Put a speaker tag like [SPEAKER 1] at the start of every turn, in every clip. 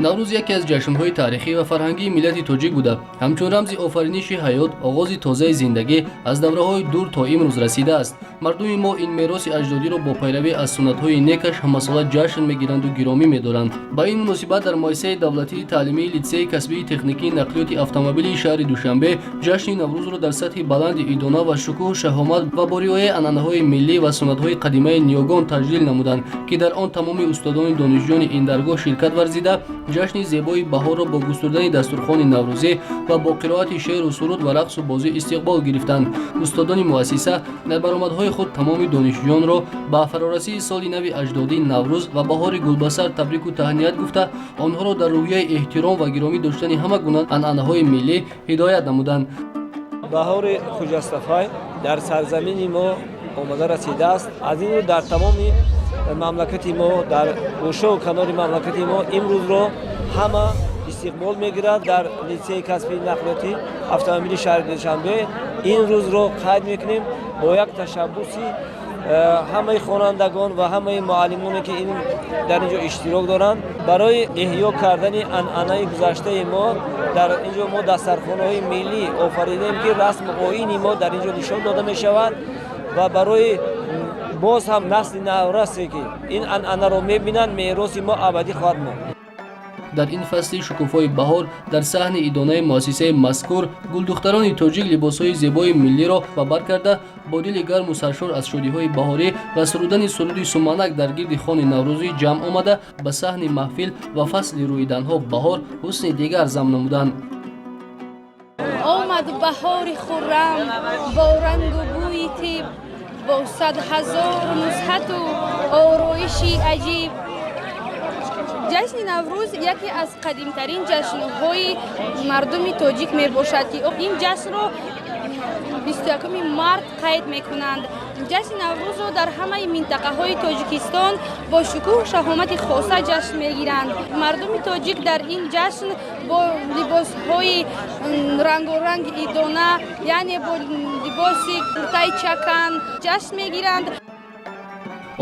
[SPEAKER 1] Наврӯз яке аз ҷашнҳои таърихӣ ва фарҳангии миллати тоҷик буда, ҳамчун рамзи офариниши ҳаёт, оғози тозаи зиндагӣ аз давраҳои дур то имрӯз расидааст. Мардуми мо ин мероси аҷдодиро бо пайравӣ аз суннатҳои некаш ҳамасола ҷашн мегиранду гиромӣ медоранд. Ба ин муносибат дар муассисаи давлатии таълимии литсеи касбии техникии нақлиёти автомобилии шаҳри Душанбе ҷашни Наврӯзро дар сатҳи баланди идона ва шукӯҳу шаҳомат ва бо риояи анъанаҳои миллӣ ва суннатҳои қадимаи ниёгон таҷлил намуданд, ки дар он тамоми устодони донишҷӯёни ин даргоҳ ширкат варзида, ҷашни зебои баҳорро бо густурдани дастурхони наврӯзӣ ва бо қироати шеъру суруд ва рақсу бозӣ истиқбол гирифтанд. Устодони муассиса дар баромадҳои худ тамоми донишҷӯёнро ба фарорасии соли нави аҷдодӣ Наврӯз ва баҳори гулбасар табрику таҳният гуфта, онҳоро дар рӯҳияи эҳтиром ва гиромӣ доштани ҳама гуна анъанаҳои миллӣ ҳидоят намуданд.
[SPEAKER 2] Баҳори хуҷастафай дар сарзамини мо омада расидааст. Аз ин рӯ дар тамоми мамлакати мо, дар гӯшаву канори мамлакати мо имрӯзро ҳама истиқбол мегирад. Дар литсеи касбии нақлиёти автомобили шаҳри Душанбе ин рӯзро қайд мекунем бо як ташаббуси ҳамаи хонандагон ва ҳамаи муаллимоне, ки дар ин ҷо иштирок доранд, барои эҳё кардани анъанаи гузаштаи мо. Дар ин ҷо мо дастархонаҳои миллӣ офаридем, ки расму оини мо дар ин ҷо нишон дода мешавад ва барои боз ҳам насли наврасе, ки ин анъанаро мебинанд, мероси мо абадӣ хоҳад монд.
[SPEAKER 1] Дар ин фасли шукуфои баҳор дар саҳни идонаи муассисаи мазкур гулдухтарони тоҷик либосҳои зебои миллиро ба бар карда, бо дили гарму саршор аз шодиҳои баҳорӣ ва сурудани суруди суманак дар гирди хони наврӯзӣ ҷамъ омада, ба саҳни маҳфил ва фасли рӯиданҳо баҳор ҳусни дигар зам намуданд.
[SPEAKER 3] Омад баҳори хуррам бо рангу бӯи тиб, бо садҳазору нузҳату ороиши аҷиб. Ҷашни Наврӯз яке аз қадимтарин ҷашнҳои мардуми тоҷик мебошад, ки ин ҷашнро 21 март қайд мекунанд. Ҷашни Наврӯзро дар ҳамаи минтақаҳои Тоҷикистон бо шукӯҳу шаҳомати хоса ҷашн мегиранд. Мардуми тоҷик дар ин ҷашн бо либосҳои рангоранги идона, яъне бо либоси куртаи чакан ҷашн мегиранд.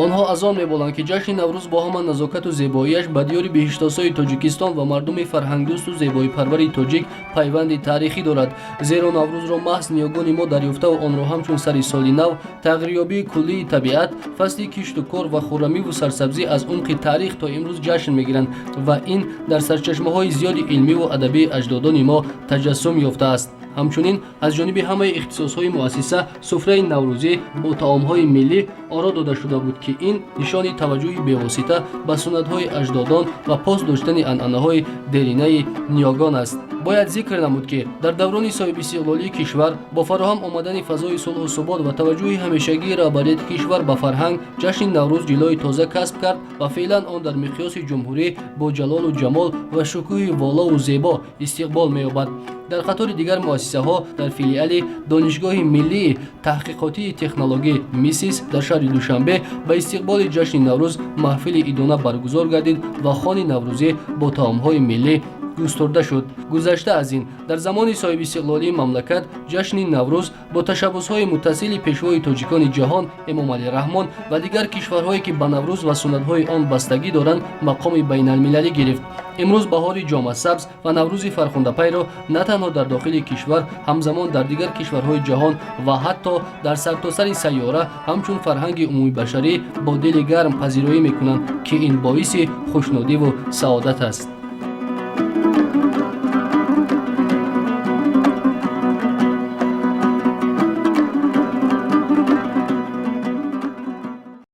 [SPEAKER 1] Онҳо аз он меболанд, ки ҷашни Наврӯз бо ҳама назокату зебоиаш ба диёри биҳиштосои Тоҷикистон ва мардуми фарҳангдӯсту зебоипарвари тоҷик пайванди таърихӣ дорад, зеро Наврӯзро маҳз ниёгони мо дарёфтаву онро ҳамчун сари соли нав, тағйирёбии куллии табиат, фасли кишту кор ва хуррамиву сарсабзӣ аз умқи таърих то имрӯз ҷашн мегиранд ва ин дар сарчашмаҳои зиёди илмиву адабии аҷдодони мо таҷассум ёфтааст. Ҳамчунин аз ҷониби ҳамаи ихтисосҳои муассиса суфраи наврӯзӣ бо таомҳои миллӣ оро дода шуда буд, ки ин нишони таваҷҷӯҳи бевосита ба суннатҳои аҷдодон ва пос доштани анъанаҳои деринаи ниёгон аст. Бояд зикр намуд, ки дар даврони соҳибистиқлолии кишвар бо фароҳам омадани фазои сулҳу субот ва таваҷҷӯҳи ҳамешагии раҳбарияти кишвар ба фарҳанг, ҷашни Наврӯз ҷилои тоза касб кард ва феълан он дар миқёси ҷумҳурӣ бо ҷалолу ҷамол ва шукӯҳи волову зебо истиқбол меёбад. Дар қатори дигар муассисаҳо дар филиали Донишгоҳи миллии таҳқиқотии технологӣ МИСИС дар шаҳри Душанбе ба истиқболи ҷашни Наврӯз маҳфили идона баргузор гардид ва хони наврӯзӣ бо таомҳои миллӣ густурда шуд. Гузашта аз ин, дар замони соҳибистиқлолии мамлакат ҷашни Наврӯз бо ташаббусҳои муттасили пешвои тоҷикони ҷаҳон Эмомалӣ Раҳмон ва дигар кишварҳое, ки ба Наврӯз ва суннатҳои он бастагӣ доранд, мақоми байналмилалӣ гирифт. Имрӯз баҳори ҷомасабз ва Наврӯзи фархундапайро на танҳо дар дохили кишвар, ҳамзамон дар дигар кишварҳои ҷаҳон ва ҳатто дар сартосари сайёра ҳамчун фарҳанги умумибашарӣ бо дили гарм пазироӣ мекунанд, ки ин боиси хушнудиву саодат аст.